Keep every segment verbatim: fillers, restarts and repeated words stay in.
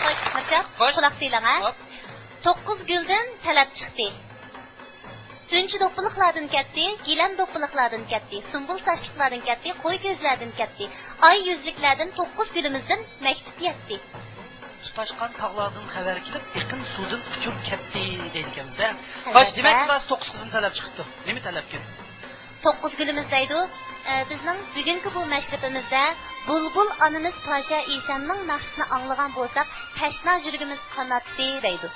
مىرشات، خوش. قۇلاق سېلىڭ، ھە؟ خوپ. توققۇز گۈلدىن تەلەپ چىقتى. ئۈنچە دوپپىلىقلاردىن كەتتى، گىلەم دوپپىلىقلاردىن كەتتى، سۇمبۇل ساچلىقلاردىن كەتتى، قوي كۆزلەردىن كەتتى. ئاي يۈزلۈكلەردىن توققۇز گۈلىمىزدىن مەكتۇپ يەتتى. تۇتاشقان تاغلاردىن خەۋەر كېلىپ، ئېقىن سۇدىن ئۇچۇر كەتتى دەيدىكەنمىز-دە. ئەلۋەتتە. خوش، دېمەك، خۇلاسە توققۇز قىزنى تەلەپ چىقىپتۇ. نېمە تەلەپكىن؟ توققۇز گۈلىمىز دەيدۇ. ئە، بىزنىڭ بۈگۈنكى بۇ مەشرىپىمىزدە بۇلبۇل ئانىمىز پاشا ئىشاننىڭ ناخشىسىنى ئاڭلىغان بولساق، تەشنا يۈرىكىمىز قاناتتى دەيدۇ.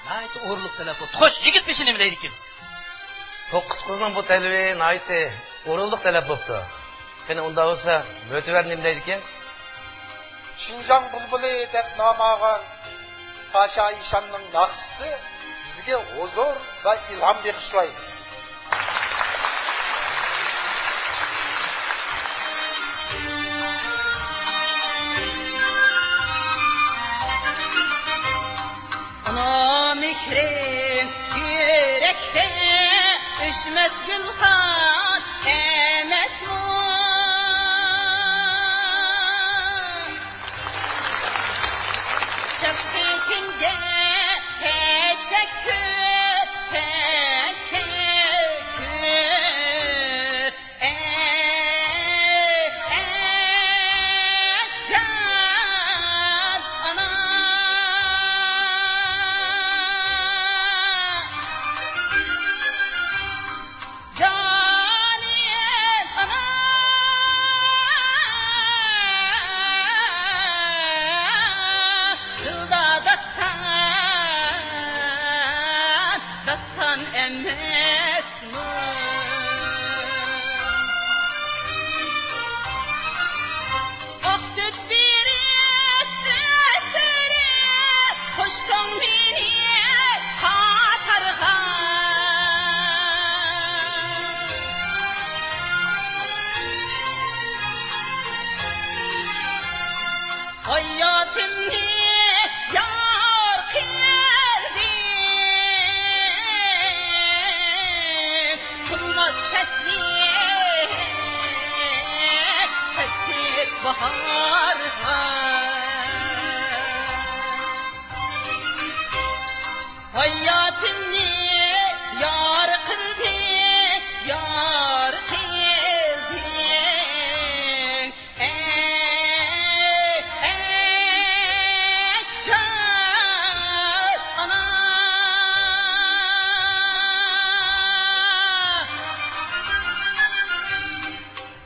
ناھايىتى ئورۇنلۇق تەلەپ بوپتۇ. خوش، يىگىت بېشى نېمە دەيدىكىن؟ توققۇز قىزنىڭ بۇ تەلىپى ناھايىتى ئورۇنلۇق تەلەپ بوپتۇ. قېنى، ئۇنداق بولسا، مۆتىۋەر نېمە دەيدىكىن؟ شىنجاڭ بۇلبۇلى دەپ نام ئالغان پاشا ئىشاننىڭ ناخشىسى بىزگە ھۇزۇر ۋە ئىلھام بېغىشلايدۇ. ئانا مېھرى يۈرەكتە ئۆچمەس گۈلخان ئەمەسمۇ؟ شەپقىتىڭگە تەشەككۈر، تەشەككۈر. ئەي، ئەي، جان ئانا، جانىم ئانا، دىلدا داستان، داستان ئەمەس. ئاق سۈت بېرىپ، سۈت بېرىپ، قوشتۇڭ مېنى قاتارغا. ھاياتىمنى يار قىلدىڭ، قۇرۇماس پەسلىك، پەسلىك باھارغا. ھاياتىمنى يار قىلدىڭ، يار قىلدىڭ. ئەي، ئەي، جان ئانا،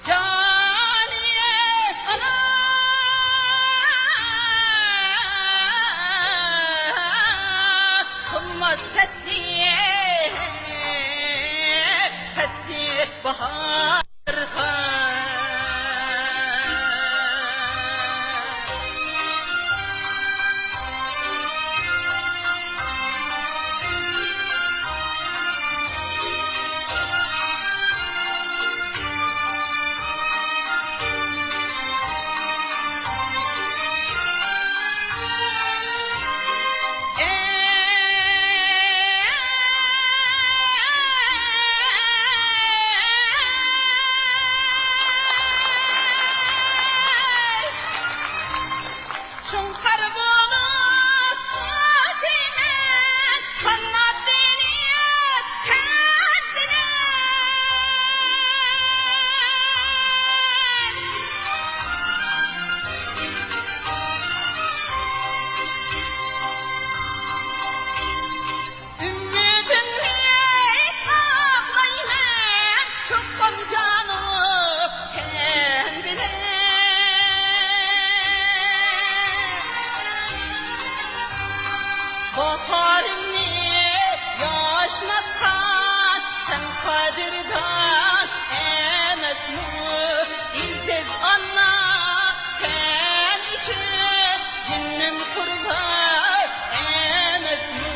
جانىم ئانا، قىلماس تەسلىم، تەسلىم باھار. شۇڭقار بولۇپ ئۇچىمەن، قانات بېرىپ سەن بىلەن. ئۈمىدىمنى ساقلايمەن، چوقۇم جانىم سەن بىلەن. باھارىمنى ياشناتقان سەن قەدىردان ئەمەسمۇ؟ ئەزىز ئانا، سەن ئۈچۈن جېنىم قۇربان ئەمەسمۇ؟